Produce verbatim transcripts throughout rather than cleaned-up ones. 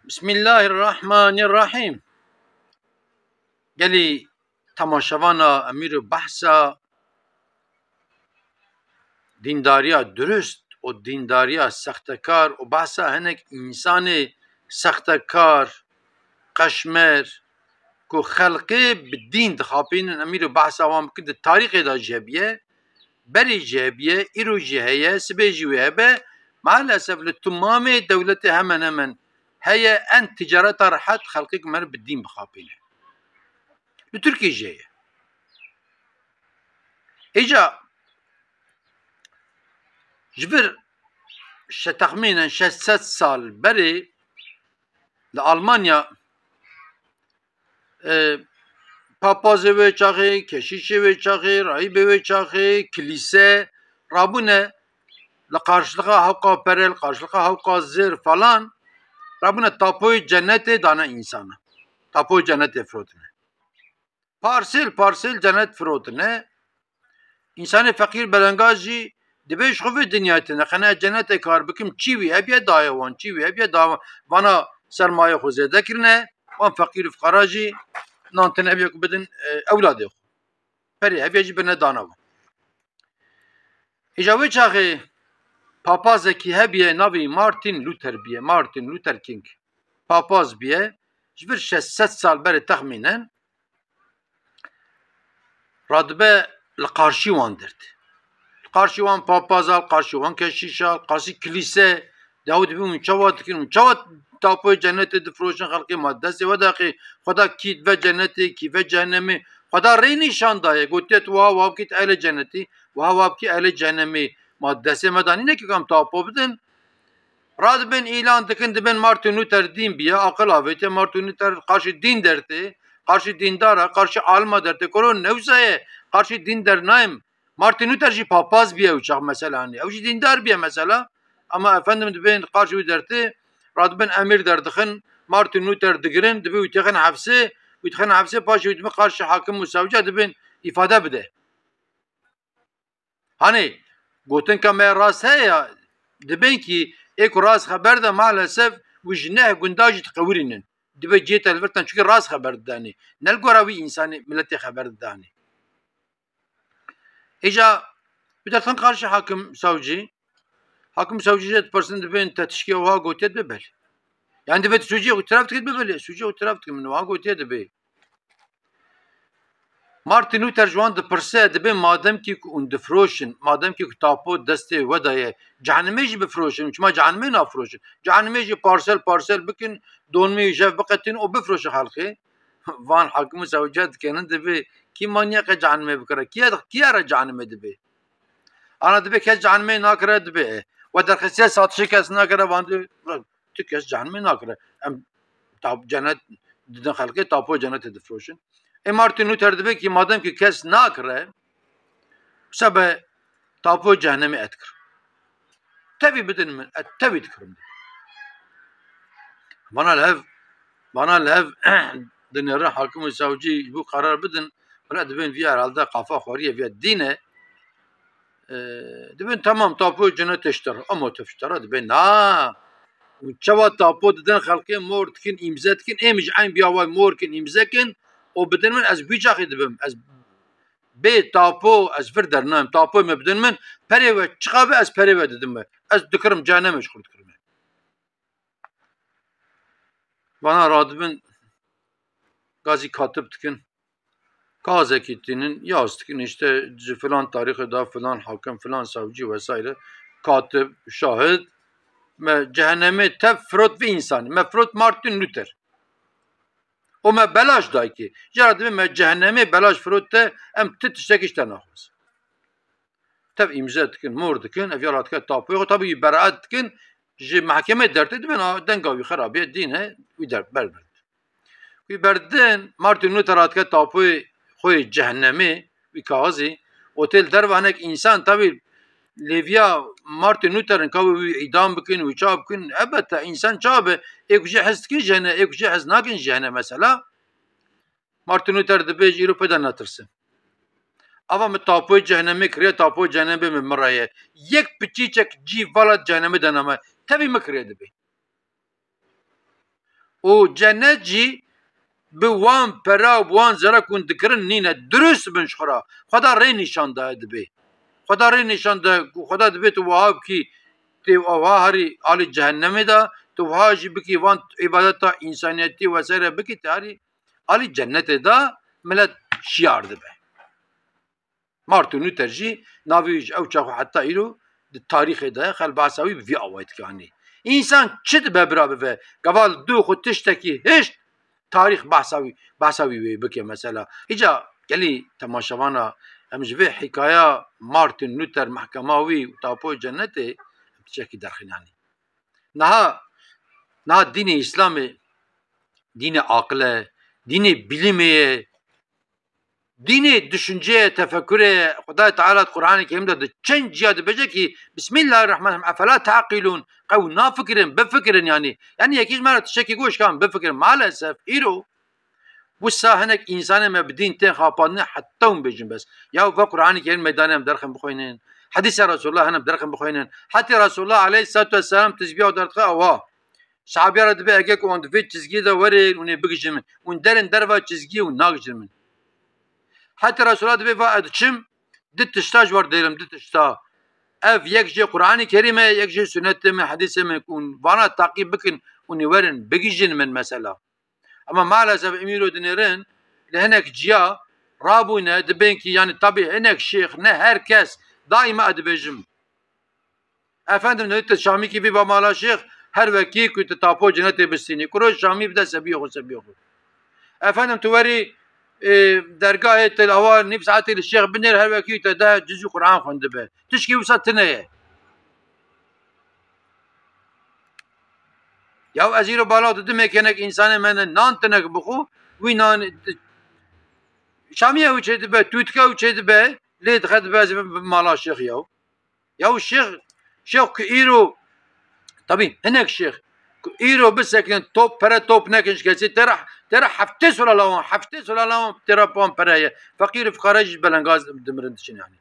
Bismillahirrahmanirrahim. Gelî temaşevana em îro behsa dîndariya durust û dîndariya sextekar û behsa hinek însanê sextekar, qeşmer, ku xelkê bi dîn dixapînin, em îro behsa wan bikin, di tarîxê de jî hebiye, berê jî hebiye, îro jî heye, sibê jî wê hebe. Maalesef li timamê dewletê hemen hemen heye, en ticareta rehet xelkê ku meriv bi dîn bixapîne. Li Tirkiyê jî heye. Îca ji vir şe-, texmînen şeş sed sal berê li Almanya, e, papazê wê çaxê, keşîşê wê çaxê, rahîbê wê çaxê, kilîse rabûne li qarşiliqa hewqa pere, li qarşiliqa hewqa zêr falan, rabûne tapoyê cenetê dane însana. Tapoyê cenetê firotine. Parsêl parsêl cenet firotine. Însanê feqîr belengaz jî dibê ji xwe vê dinyayê tine. Qe ne cenetê kar bikim, çî wî hebiye daye wan, çî wî hebiye da wan. Vana sermayê xwe zêde kirine, wan feqîr û fiqara jî nan tine hebiye ku bidin, e, ewladê xwe. Perê hebiye jî birine dana wan. Îja wê çaxê papazekî hebiye, navê Martin Luther biye, Martin Luther King. Papaz biye, ji vir şeş sed sal berê texmînen radibe li qarşî wan derdê. Li qarşî wan papaza, li qarşî wan keşîşa, li qarşî kilîse, de ew dibî hûn çawa dikin, hûn çawa tapoyê cenetê difiroşin xelkê, ma destê we daxê, Xweda kî ve cenetê, kî ve cehennemê, Xweda rê nîşan daye, gotiye tu wiha wiha bikî tu ehlê cenetî, wiha wiha bikî ehlê cehennemê, ma destê me danîne ki em tapo bidin. Radibin îlan dikin, dibin Martin Luther dîn biye, aqil avêtiye, Martin Luther qarşî dîn dertê, qarşî dîndar e, qarşî alima dertê. Koro newsa ye, qarşî dîn dernayim. Martin Luther jî papaz biye ew çax mesela, hani. Ew jî dîndar biye mesela. Ama efendim dibin qarşî wî dertê, radibin emîr derdixin, Martin Luther digirin, dibi wî têxin hefsê, wî têxin hefsê, paşê wî dibi qarşî hakim û sewca dibin îfade bide. Hani gotinka me rast heye ya, dibên kî ê ku rast xeber de maalesef wî ji neh gunda jî diqewirînin. Dibê cihê te li vir ten, çunke rast xeber didanê. Ne li gora wî însanê, miletê xeber didanê. Îja wî derxin qarşî hakim sewcî. Hakim sewcî jê dipirsin, dibên te tişkê wiha gotiye, dibe belê. Yani dibê tu sûcê xwe tiraf dikit, bibe belê. Sûcê xwe tiraf dikim, min wiha gotiye, dibê. Martin Luther ji wan dipirse, dibê madem kî ku hûn difiroşin, madem kî ku tapo destê we de ye, cehennemê jî bifiroşin, çima cehennemê nafiroşin? Cehennemê jî parsel parsel bikin, donmê wî jev biqetin û bifiroşin xelkê. Van hakim û sewca dikenin, dibê kî maniyaqe cehennemê bikire? Kiya, kiya re cehennemê dibê? Ana dibê kes cehennemê nakire, dibê. We derxisiye satişê kes nakire, van dibê, tu kes cehennemê nakire. Em ta-, cenet didin xelkê, tapoyê cenetê difiroşin. Ê Martin Luther dibê ki madem ki kes nakire, sebe tapoyê cehennemê et kir. Tevî bidin min, et tevî dikirim. Bana li hev, bana li hev dinêrin hakim û savcî ji bo qerar bidin, bila dibên viya herhalde qafa xweriye, viya dîn e. Ee, dibên tamam, tapo cenetê ji te re, ama tu ji te re, dibên na. Çawa tapo didin xelkê, mor dikin, îmze dikin, êm ji eyn biya way mor kin, îmze kin, û bidin min, ez wî çaxê dibim, ez bê tapo ez vir dernayim, tapoyê me bidin min, perê we çiqa be ez perê we didim we. Ez dikirim cehennemê ji xwe dikirim. Vana radibin, gazî katib dikin. Kazekî tînin, yaz dikin, işte ji filan tarîxê de filan hakim, filan savcî vesaire, katib, şahid, me cehennemê tev firot vî însanî, me firot Martin Luther. Û me belaş dayikê. Jara dibê me cehennemê belaş firot te, em ti tiştekî ji te naxwazin. Tev îmze dikin, mor dikin, ev ya radike tapoyê xwe, tabî wî beraet dikin, ji mehkemê dertê dibin, a, denga wî xerabiye, dîn e, wî der, ber, ber. Wî berdin, Martin Luther radike tapoyê xwe yê cehennemê, wî kaxizî, û tê li derve hinek însan, tabî lêviya Martin Luther in, ka wî îdam bikin, wî ça bikin, elbette însan ça be, ê ku jê hez dikin jehne, ê ku jê hez nakin jehne mesela. Martin Luther dibêje, îro pê de netirsin. Ava min tapoyê cehennemê kiriye, tapoyê cehennemê min miraye. Yek piçîçek cî vala cehennemê de name. Tevî min kiriye dibê. û cennet jî bi wan pera û bi wan zera ku hûn dikirin nîne. Dirust bin ji xwe re. Xweda rê nîşan daye dibê. Xweda rê nîşan daye ku Xweda dibê tu wiha bikî, tê wiha herî alî cehennemê de, tu wiha jî bikî van îbadeta însaniyetî vesaire bikî, te herî alî cennetê de, milet şiyar dibe. Martin Luther jî navê wî ji ew çax û heta îro di tarîxê de ye, xelk behsa wî bi vî awayî dike. Yanî însan çi dibe bira bibe, gava li dû xwe tiştekî hişt, tarîx behsa wî, behsa wî wê bike mesela. Îca gelî temaşevana em ji vê hîkaya Martin Luther, mehkema wî û tapoyê cennetê em tiştekî derxînanî. Niha, niha dînê Îslamê dînê aqil e, dînê bilîmê ye, dînê düşünceyê, tefekurê ye. Xwedayê Teala di Qur'anê Kerîm de di çend ciya dibêje kî, Bismillahirrahmanirrahim, efela te'qilûn, qew nafikirin, bifikirin yanî. Yanî yekî ji me re tiştekî goş kan bifikirin. Maalesef îro wisa hinek însanê me bi dîn tên xapandinê heta hûn bêjin bes. Ya ve Qur'anê Kerîm meydanê em derxin bixwînin. Hedîsa Resulullah hene em derxin bixwînin. Hetê Resulullah aleyhissalatu vesselam tizbiya derdixe ewa. Sahabiya re dibe eke ku hûn di vê çizgiyê de werin, hûn ê bigijin min. Hûn derin derva çizgiyê, hûn nagijin min. Heta Resulullah dibe va ez diçim, di tişta ji we re dêrim, di tişta. Ev yek jê Qur'anê Kerîm e, yek jê sunnetê min, hedîsê min, ku hûn vana taqîb bikin, hûn ê werin, bigijin min mesela. Ama maalesef em îro dinêrin, li hinek ciya rabûne, dibên kî, yanî tabî hinek şêx, ne her kes, daîma ez dibêjim. Efendim, ne tu Şamî kî bî ba mala şêx, her wekî ku tu tapo cenetê bistînî. Kuro Şamî bide sebiyê xwe, sebiyê xwe. Efendim, tu werî, e, dergahê te li awa nîv saetê li şêx binêr, her wekî te de cizî Qur'an xwendibe. Tişkî wisa tune ye. Ya ez îro bala tu dimê kenek însanê me ne nan tinek bixwe, wî nan Şamî ew çê dibe, tûtke ew çê dibe, lê dixe dibe ez bi mala şêx ya. Ya û şêx, şêx ku îro, tabî hinek şêx ku îro bisekinin, top, pere top nekin ji kesî, te re, te re heftê solala wan, heftê solala wan te re wan pere ye. Feqîr û fiqare jî belengaz dimirin diçin yanî.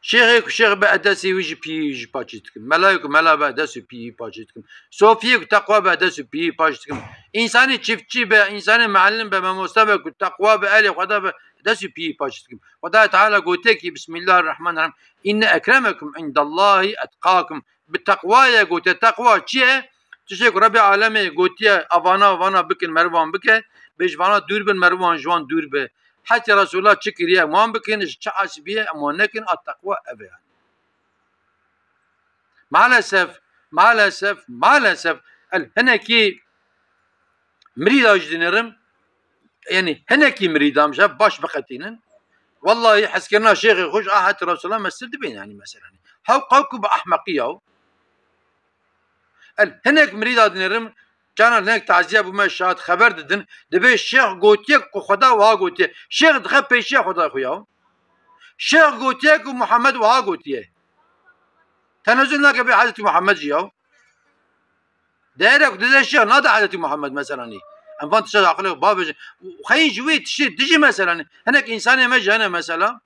Şêxê ku şêx be, ez destê wî ji piyî jî paçî dikim. Melayê ku mela be, ez dest û piyî paçî dikim. Sofiyê ku teqwa be, ez dest û piyî paçî dikim. Însanê çiftçî be, însanê meellim be, mamoste be ku teqwa be, elê Xweda be, ez dest û piyî paçî dikim. Xwedayê Teala gotiye kî, Bismillahirrahmanirrahim, Inne ekremekum indallahi etqakum. Bi teqwa ye gotiye. Teqwa çi ye? Tiştê ku Rebê Alemê gotiye, avana, vana bikin, merivan bike, bêj vana dûr bin, merivan ji wan dûr be. Hetê Resulullah çi kiriye, em wan bikin, ji çi asibiyê em wan nekin, a teqwa ev e yani. Maalesef, maalesef, maalesef, el hinekî mirîda jî dinêrim, yani hinekî mirîda em ji hev baş biqetînin. Wallahî hezkirina şêxê xwe ji a Hetê Resulullah mestir dibên yani mesela. Hew qew ku bi ehmeqî ya. El hinek mirîda dinêrim, Canan hinek taziye bû me şahid xeber didin. Dibê şêx gotiye ku Xweda wiha gotiye. Şêx dixe pêşiya Xweda xwe ya. Şêx gotiye ku Muhammed wiha gotiye. Tenezul nake bê Hezretî Muhammed jî ya. Değere ku dide şêx nade Hezretî Muhammed mesela nî. Em van tişta aqilê bavêjin. Xeyî ji wê tiştê dijî mesela nî. Hinek însanê me jî hene mesela.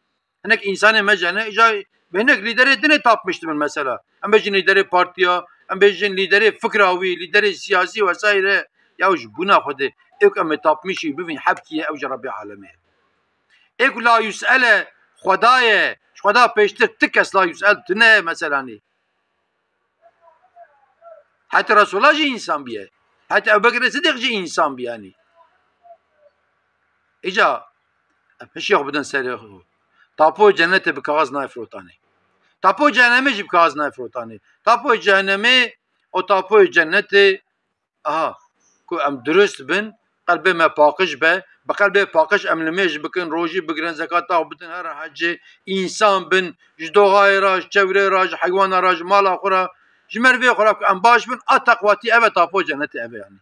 Hinek însanê me jî hene, îca bi hinek lîderê dinê tapmiş dibin mesela. Em bêjin lîderê partiya, em bêjin lîderê fikra wî, lîderê siyasî vesaire. Ya ji bûna Xwedê, ê ku em ê tapmişî bibin hebkî ye, ew ji Rebbê alemê ye. Ê ku la yus'el e, Xweda ye, ji Xweda pêştir ti kes la yus'el tune ye mesela nê. Heta Resulullah jî însan bîye. Heta Ebu Bekir Sidîq jî însan bî yanî. Îca em hişya xwe bidin serê xwe. Tapoyê cenetê bi kaxez nayê firotanê. Tapoyê cehenemê jî bi kaxez nayê firotanê. Tapoyê cehenemê û tapoyê cenetê, aha, ku em dirust bin, qelbê me paqij be, bi qelbê paqij em nimêj bikin, rojî bigirin, zekata xwe bidin, herin hecê, însan bin, ji doxayê re, ji çewrê re, ji heywana re, ji mala xwe re, ji merivê xwe re ku em baş bin, a teqwatî ev e, tapo cenetê ev e yanî.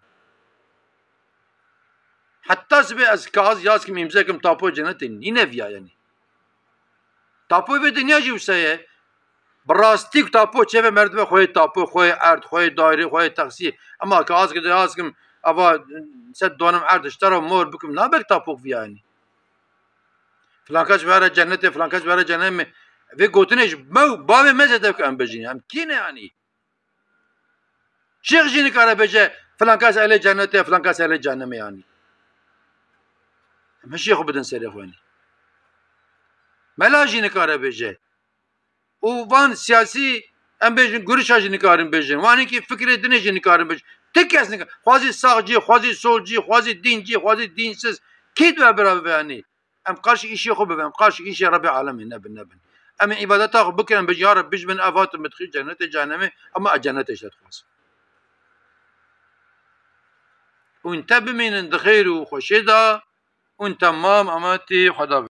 Heta sibê ez kaxez yaz kim, îmze kim, tapo cenetê nîne viya yanî. Tapoyê vê dinya jî wisa ye. Bi rastî ku tapo çêve merdime xweyê tapo, xweyê erd, xweyê daîrê, xweyê texsî. Ema kaxez ki yaz kim, eva sed donim erd ji te re mor bikim, nabe ki tapo viya yanî. Filan kes were cennetê, filan kes were cehennemê. Vê gotinê ji me û bavê me zêde ku em bejîn. Em kî ne yanî? Şêx jî nikare bêje filan kes ehlê cennetê, filan kes ehlê cehennemê yanî. Em hişê xwe bidin serê xwe yanî. Mela jî nikare bêje. Û van siyasî, em bêjin, gurişa jî nikarin bêjin. Wan hinkî fikrê dinê jî nikarin bêjin. Ti kes nikare. Xwazî saxcî, xwazî solcî, xwazî dîncî, xwazî dînsiz. Kî dibe bira bibe yanî? Em qarşî îşê xwe bibin, em qarşî îşê Rebê Alemê nebin, nebin. Em ê îbadeta xwe bikin, em bêjin, ya Reb, bijbin ev hatin min dixî cennetê cehennemê, ama ez cennetê ji te dixwazim. Hûn te bimînin di xêr û xweşê de, hûn temam ematî Xweda bin.